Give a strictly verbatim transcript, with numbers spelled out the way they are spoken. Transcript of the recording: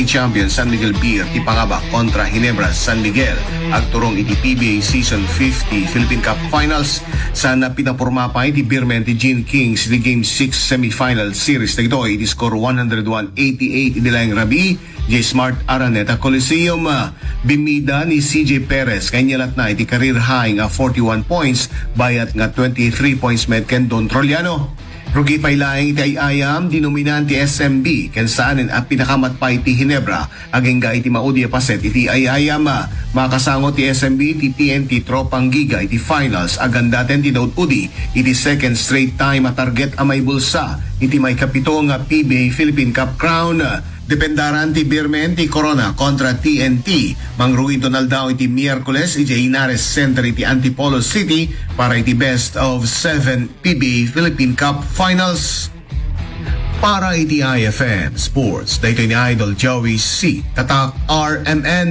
Champion San Miguel Beer ti pangabak kontra Ginebra San Miguel. Agturong iti P B A Season fifty Philippine Cup Finals, saan a pinaporma pay ti Beermen ti Gene Kings iti Game six semifinal series dagitoy iti score one hundred one eighty-eight iti laeng rabii, iti Smart Araneta Coliseum. Bimmida ni C J Perez nga inyalatna iti career high nga forty-one points, bayat nga twenty-three points met ken Don Trollano. Rugi pay laeng iti ay-ayam, dinominan ti S M B, ken saanen a pinakamat pay ti Ginebra, agingga iti maudi a paset iti ay-ayam. Makasango ti S M B ti T N T Tropang Giga iti finals, agandaten ti naud-udi iti second straight time a target a maibulsa iti maikapito nga P B A Philippine Cup crown. Dependaran ti Beermen ti Corona kontra T N T. Mangrugiton aldaw iti Miyerkules iti Linares Center iti Antipolo City para iti best of seven P B A Philippine Cup Finals. Para iti I F M Sports, daytoy ni Idol Joey C. Tatak R M N.